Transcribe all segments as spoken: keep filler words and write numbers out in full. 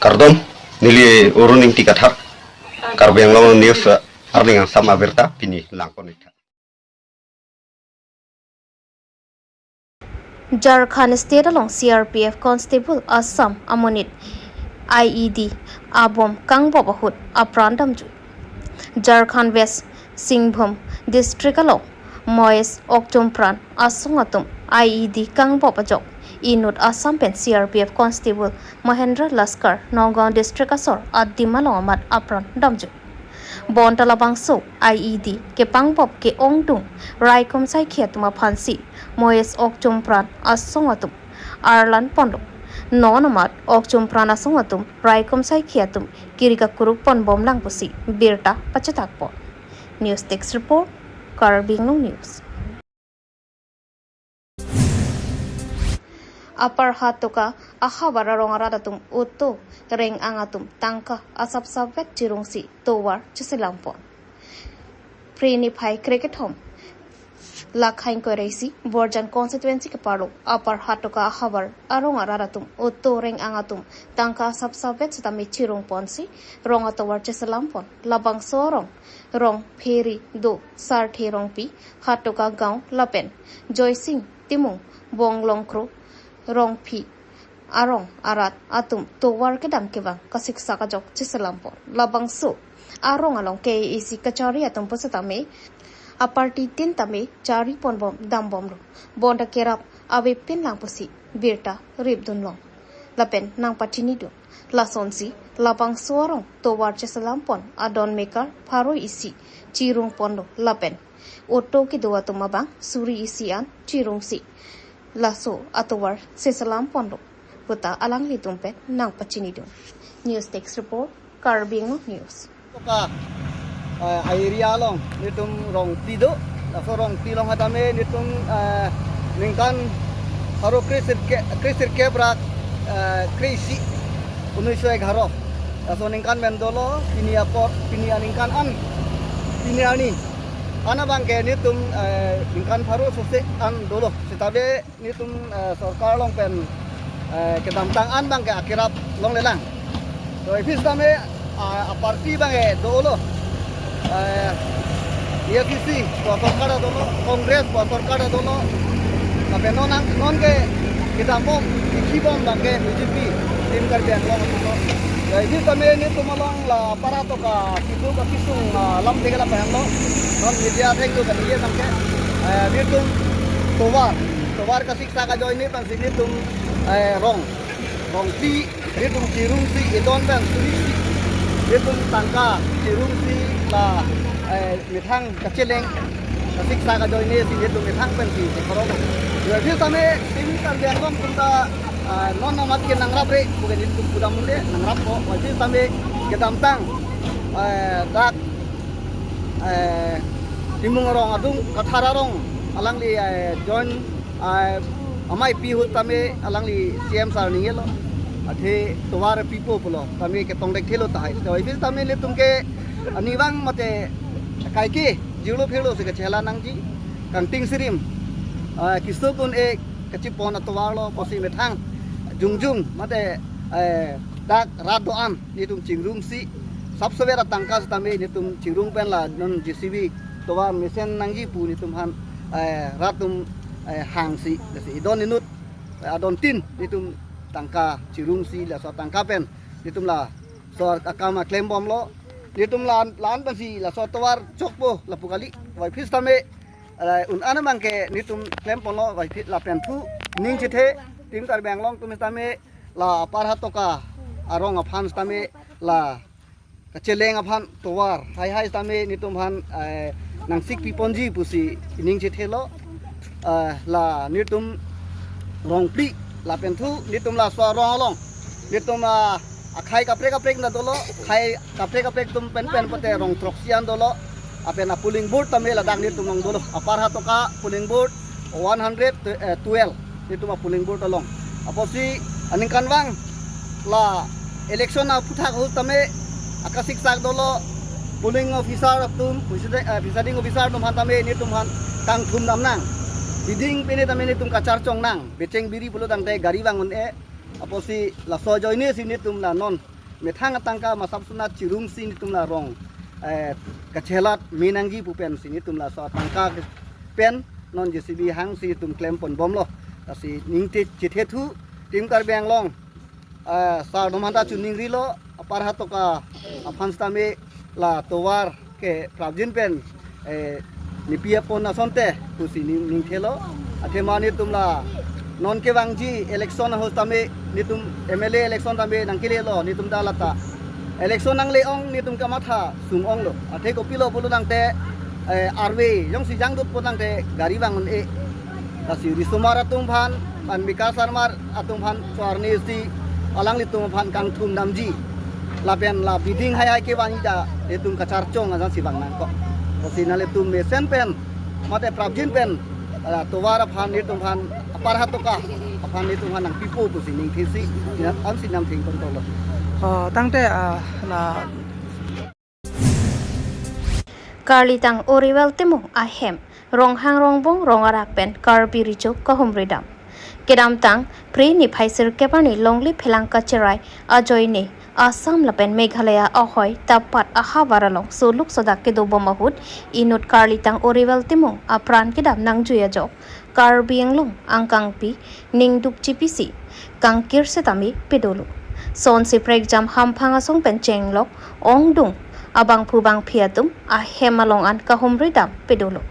Kardom, neli Arun Ingti Kathar, Karbi Anglong News, eh, arni angsam abirta pini langpon ik tha. Jharkhand State along C R P F constable asam amonit I E D abomb kangbop ahut apran damjui. Jharkhand West Singhbhum district along Moez Okchumpran asong atum I E D kangbop ajok inut asam pen C R P F constable Mahendra Laskar Nagaon district asor adim along amat apran damjui. Bonta labangso I E D kepangbop ke-ongdung raikom saikhi atum aphansi Moez Okchumpran asong atum arlan ponlo. Non amat Okchumpran asong atum raikom saikhi atum kiri kakuruk ponbomlang pusi birta pachethakpon. News Desk Report, Karbi Anglong News. Upper Hatoka ahavar arong arat atum auto reng-ang atum tangka asap sapvet chirungsi tovar cheselam pon. Phre niphai krekethom, lakhai ingkoi ra isi, Borjan constituency keparlo Upper Hatoka ahavar arong arat atum auto reng-ang atum tangka asap sapvet sitame chirung ponsi rong atovar cheselam pon. Labangso arong Rongpheri do Sarthe Rongpi, Hatoka Gaon lapen Joysing Timung, Bonglongkro Rongpi arong arat atum tovar kedam kevang kasiksak ajok cheselam pon. Labangso arong along K A A C kachari atum pusitame aparty tin tame chari ponbom dambomlo. Bonta kerap avepinlang pusi birta ripdunlong lapen nangpachinidun. Lasonsi labangso arong tovar cheselam pon adon mekar pharo isi chirung ponlo lapen auto kedo atum abang suri isi an chirungsi laso atovar cheselam ponlo puta alanglitum pen nangpachinidun. News Desk Report, Karbi Anglong News. Toka, eh, area along nelitum Rongpheri do, laso Rongpheri along hatame nelitum, eh, ningkan pharo kre sirke, kre sirkep ra, eh, kre isi, unnish sho egharo. Laso ningkan pen dolo, pini apor, pini aningkan an, pini arni an abangke nelitum, eh, ningkan pharo sose an dolo. Sitame nelitum, eh, sorkar along pen, eh, kedamtang an abangke akerap longlelang. To iphi sitame, ah, aparty abangke dolo. Eh, A I C C pu asorkar ta dolo, Congress pu asorkar ta dolo. Lapen non ang, nonke kedambom, kekhibom abangke B J P, Team Karbi Anglong atum lo. To iphi sitame nelitum along la Upper Hatoka keduk akesung, ah, alam thek lapen lo. Non media athengno kaningje abangke, eh, nelitum tovar, tovar kasiksak ajoine pensi nelitum, eh, rong, Rongpheri, nelitum chirungsi, idon pen suri isi, nelitum tangka chirungsi la, eh, methang kacheleng kasiksak ajoine si nelitum methang pensi chekorong. Iphi sitame Team Karbi Anglong atum ta, ah, non amat ke nangrapre, bukan nelitum pudam unde nangrappo. Iphi sitame kedamtang, eh, dak, eh, Timung arong adung, Kathar arong, alangli, eh, join, eh, amei pi ahut tame alangli C M sir ningjelo. Athe tovar pipo pulo, tame ketong dek thelo tahai. To iphi sitame nelitum ke arnivang mate kaike jirlo phirlo si kachela nangji, kangting sirim, eh, kisuk un-e kachipon atovar lo pusi methang jongjong mate, eh, dak rat do-an nelitum chingrungsi, sapsover atangka sitame nelitum chingrung pen la non J C B tovar mesen nangji pu nelitum aphan, eh, rat atum, eh, hangsi, lasi idon inut, eh, adon tin nelitum tangka chingrungsi, laso atangka pen nelitum laso akam klembomlo. Nelitum la-an, la-an pensi laso tovar chokpo lapu kali. Iphi sitame, eh, un-an abangke nelitum klemponlo, iphi lapen thu ning chethe, Team Karbi Anglong atum sitame la Upper Hatoka arong aphan sitame la kacheleng aphan tovar haihai sitame nelitum aphan, eh, nangsik piponji pusi ning chethelo. Eh, la nelitum Rongpheri lapen thu nelitum laso arong along nelitum, ah, akhai kaprek kaprek na dolo, akhai kaprek kaprek atum pen pen pote rong throksi an dolo. Lapen a polling booth tame ladak nelitum along dolo. Upper Hatoka polling booth one hundred twelve nelitum a polling booth along. Apotsi aningkanvang la election aphuthak ahut tame akasiksak dolo, polling officer atum, preside-, eh, presiding officer atum aphan tame nelitum aphan kangthum dam nang. Biding pine tame nelitum kacharchong nang. Becheng biri pulo tangte gari vang un-e, Apotsi laso ajoine si netum la non methang atangka masap sunat chirungsi netum la rong, eh, kachelat me nangji pu pensi netum laso atangka pen non J C B hangsi netum klempon bomlo. Lasi ning te chethe thu Team Karbi Anglong, eh, sar atum aphanta chiningrilo, apar hatoka aphan sitame la tovar ke prapjin pen, eh, nepi apon asonte pusi ning, ningthelo. Athema netum la non kevangji election ahut tame, netum M L A election tame nangkelelo, netum dak lata election nangle-ong netum kamatha sung-onglo. Athe kopilo pulo tangte, eh, arve jongsi jangdut pulo tangte gari vang un-e. Lasi risomar atum aphan, an Bikash Sarmar atum aphan cho-arni si alanglitum aphan kangthum damji. Lapen la biding haihai kevangji ta netum kacharchong ajan si vang nangkok. Lasi nanglitum mesen pen mate prapjin pen, ah, tovar aphan netum aphan apar hatoka aphan netum aphan nangpipo pusi ningthesi, ansi namtheng kontolo. Oh, tangte, ah, la Karlitang Oriwel Timung ahem Ronghang Rongbong rong arak pen Karbi Recho kahumri dam. Kedamtang Phre niphai sirkep arni longle phelang kacherai ajoine Assam lapen Meghalaya ahoi tapat ahavar along soluk sodak kedobom ahut inut Karlitang Oriwel Timung apran kedam nangjui ajok Karbi Anglong angkangpi ningduk chipisi kangkir setame pedolo. Sonsi prekjam hamphang asong pen chenglok ongdung abangphu bangphi atum ahem along an kahumri dam pedolo.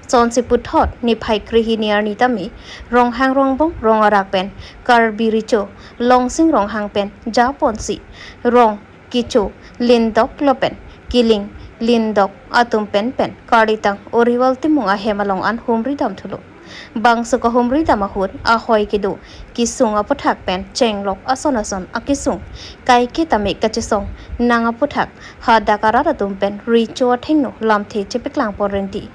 Sonsi puthot niphai krehini arni tame Ronghang Rongbong rong arak pen Karbi Recho Longsing Ronghang pen japonsi rong kecho lindok lapen keling lindok atum pen pen Karlitang Oriwel Timung ahem along an humri dam thulo. Bangso kahumri dam ahut ahoi kedo kesung aputhak pen chenglok ason ason akesung kaike tame kachesong nang aputhak hadak arat atum pen Recho athengno lamthe chepeklang pon renti.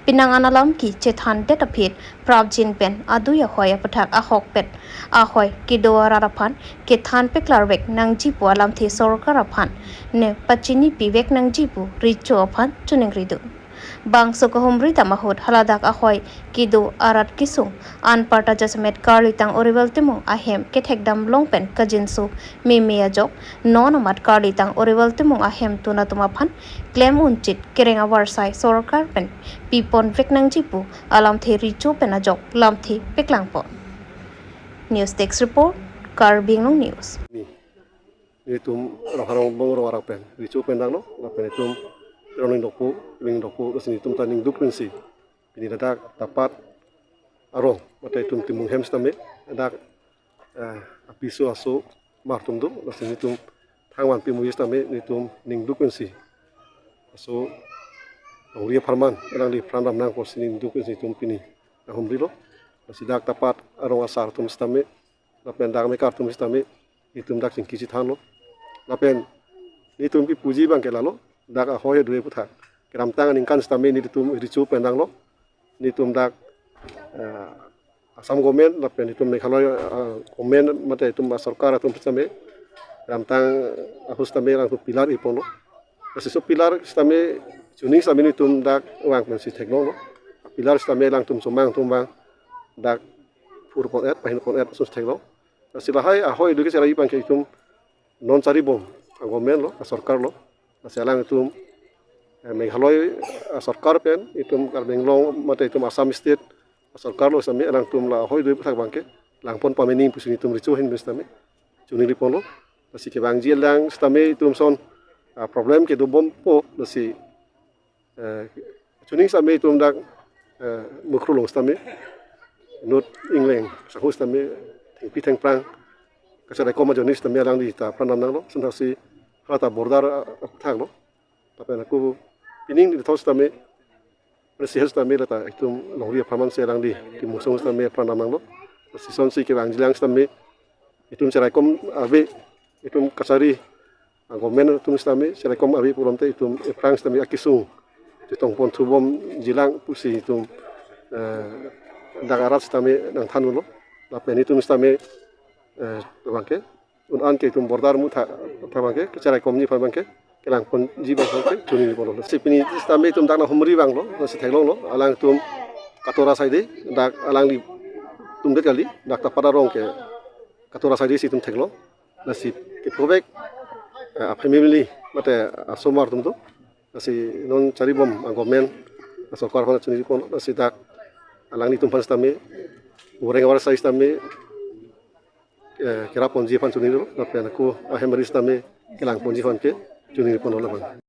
Penang an alam ke chethandet aphi prapjin pen adui ahoi aputhak ahokpet ahoi kedo arat aphan kethan peklarvek nangji pu alamthe sorkar aphan ne pachini pivek nangji pu Recho aphan choningri do. Bangso kahumri dam ahut haladak ahoi kedo arat kesung anparta jasemet Karlitang Oriwel Timung ahem kethek dam long pen kajinso meme ajok non amat Karlitang Oriwel Timung ahem tun atum aphan klem unchit kereng avarsai sorkar pen piponvek nangji pu alamthe Recho pen ajok lamthe peklang pon. News Desk Report, Karbi Anglong News. Ni, netum Ronghang Rongbong rong arak pen Recho pen danglo, lapen netum rong lindokpo, lindokpo, lasi netum ta ningduk pensi pini ladak tapat arong mate netum Timung hem sitame ladak, eh, apiso aso mar atum do, lasi netum thangvan pimuji sitame netum ningduk pensi aso longri apharman alangli pran dam nangpo pusi ningduk pensi netum pini nanghumrilo. Lasi dak tapat arong asar atum sitame lapen dak mekar atum sitame netum dak chingki chethanlo. Lapen netum kipuji abangke lalo, dak ahoi do aputhak kedamtang aningkan sitame netum Recho pen danglo. Netum dak, eh, Assam government lapen netum Meghalaya, eh, government mate netum sorkar atum sitame kedamtang ahut sitame alangtum pillar iponlo. Lasi laso pillar sitame chuning sitame netum dak vang pensi theklonglo. Pillar sitame alangtum chomang atum vang dak phurpon-et, pahinpon-et ason theklong. Lasi lahai ahoi do kecherai abangke itum non charibom agovernment lo, asorkar lo. Lasi alangtum, eh, Meghalaya asorkar pen itum Karbi Anglong mate itum Assam State asorkar lo sitame alangtum la ahoi do aputhak abangke langpon pame nangji pusi netum Recho ahin pen sitame choningri ponlo. Lasi kevangji alang sitame itum ason, ah, problem kedobompo, lasi, eh, chuning sitame itum dak, eh, Mukroh along sitame inut ingleng sanghu sitame thengpi thengphrang kacheraikom ajoine sitame alangli ta pran dam nanglo, lason thasi halata border, ah, aputhak lo. Lapen ako pining di thos sitame, presi sitame lata itum longri apharman si alangli Timung sung sitame pran dam nanglo. Lasi sonsi kevangji alang sitame itum cheraikom ave, itum kachari, ah, government atum sitame cheraikom ave pulote itum aphrang sitame akesung chetongpon thubomji lang pusi itum, eh, dak arat sitame nangthanlo. Lapen itum sitame, eh, abangke un-an ke itum border amuthak abangke kacheraikomji aphan abangke kelangponji abangke choningri ponlo. Lasi pini sitame itum dak nanghumri vanglo, lasi theklonglo, alangtum katora saide, dak alanglitum det kali, dak tapat arong ke katora saidi si itum theklong. Lasi kephovek, eh, a family mate asomar atum do. Lasi non charibom a government, a sorkar aphan choningri pon, lasi dak alanglitum aphan sitame, oreng avar sai sitame, eh, kerap ponji aphan choningri, lapen ako ahem ri sitame kelang ponji aphan ke choningri pon labang.